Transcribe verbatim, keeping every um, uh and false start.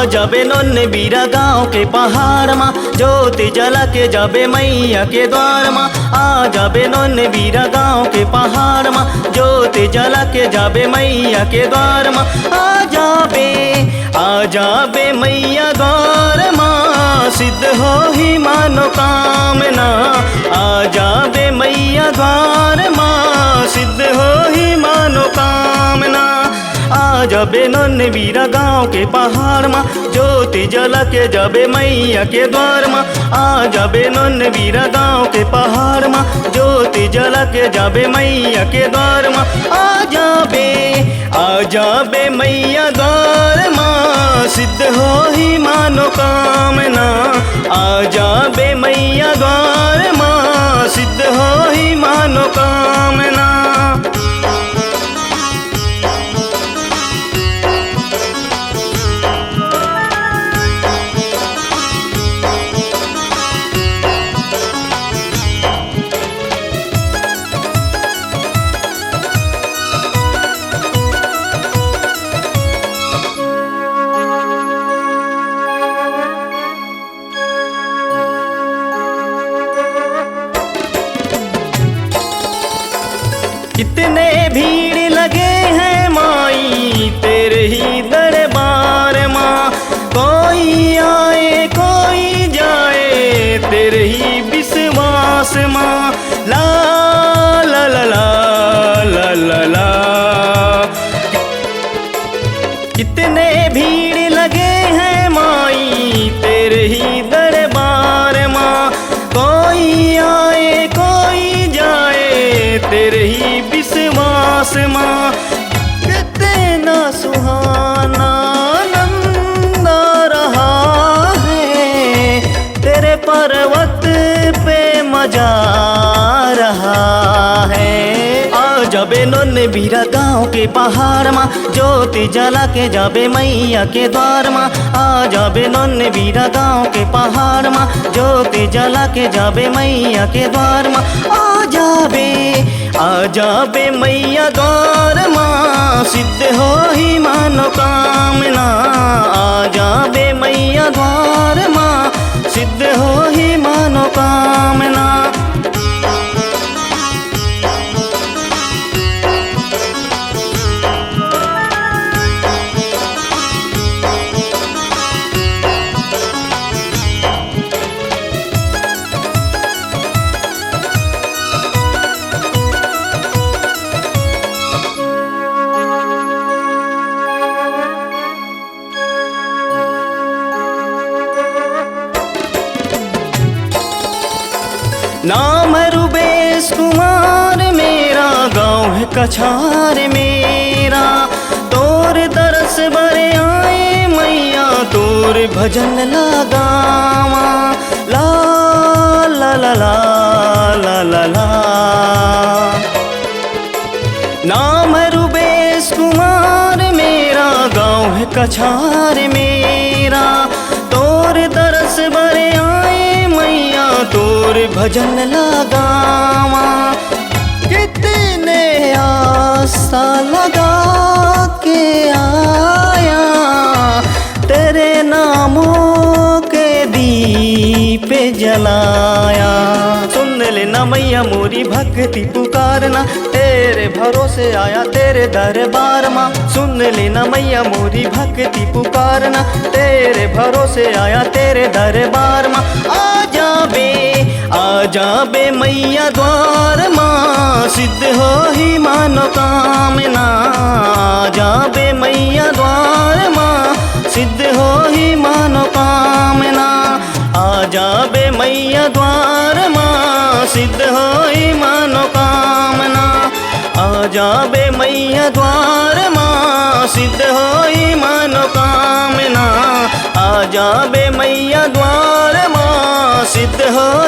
जाबे नोन बीरा गांव के पहाड़ मा, ज्योति जला के जाबे मैया के द्वार मा। आ जाबे नोन बीरा गांव के पहाड़ मा, ज्योति जला के जाबे मैया के द्वार मा। आ जाबे, आ जाबे मैया द्वार मा, सिद्ध होही मनोकामना। आ जाबे मैया द्वार मा, सिद्ध होही मनोकामना। आ जाबे नोन बीरा गांव के पहाड़ मा, ज्योति जला के जाबे मैया के द्वार मा। आ जाबे नोन बीरा गांव के पहाड़ मा, ज्योति जला के जाबे मैया के द्वार मा। आ जाबे, आ जाबे मैया द्वार मा, सिद्ध होही मनोकामना। आ जाबे मैया द्वार मा, सिद्ध होही मनोकामना। कितने भीड़ लगे हैं माई तेरे ही दरबार मा, कोई आए कोई जाए तेरे ही विश्वास मा। ला, ला, ला, ला, ला, ला, ला। कितने भीड़ लगे हैं माई तेरे ही दरबार मा, कोई आए कोई जाए तेरे ही विश्वास मा। कितना सुहाना आनंद आ रहा है, तेरे पर्वत पे मजा आ रहा है। आ जाबे नोन बीरा गांव के पहाड़ मा, ज्योति जला के जाबे मैया के द्वार मा। आ जाबे नोन बीरा गांव के पहाड़ मा, ज्योति जला के जाबे मैया के द्वार मा। आ जाबे, आ जाबे मैया द्वार मा, सिद्ध होही मनोकामना। आ जाबे मैया द्वार मा, सिद्ध होही मनोकामना। नाम है रुबेश कुमार मेरा, गांव है कछार मेरा। तोर दरस बर आए मैया, तोर भजन ला गावा। ला, ला, ला, ला, ला, ला, ला। नाम है रुबेश कुमार मेरा, गांव है कछार मेरा। तोर दरस बर आए मैया, तोर भजन ला गावा। कितने आशा लगा के आया, तेरे नामों के दीप जलाया। सुन लेना मैया मोरी भक्ति पुकारना, तेरे भरोसे आया तेरे दरबार मा। सुन लेना मैया मोरी भक्ति पुकारना, तेरे भरोसे आया तेरे दरबार मा। आ जाबे, आ जाबे मैया द्वार मा, सिद्ध होही मनोकामना। आ जाबे मैया द्वार मा, सिद्ध होही मनोकामना। आ जाबे मैया द्वार मा, सिद्ध होही मनोकामना। आ जाबे मैया द्वार मा, सिद्ध होही मनोकामना। आ जाबे मैया द्वार मा, सिद्ध हो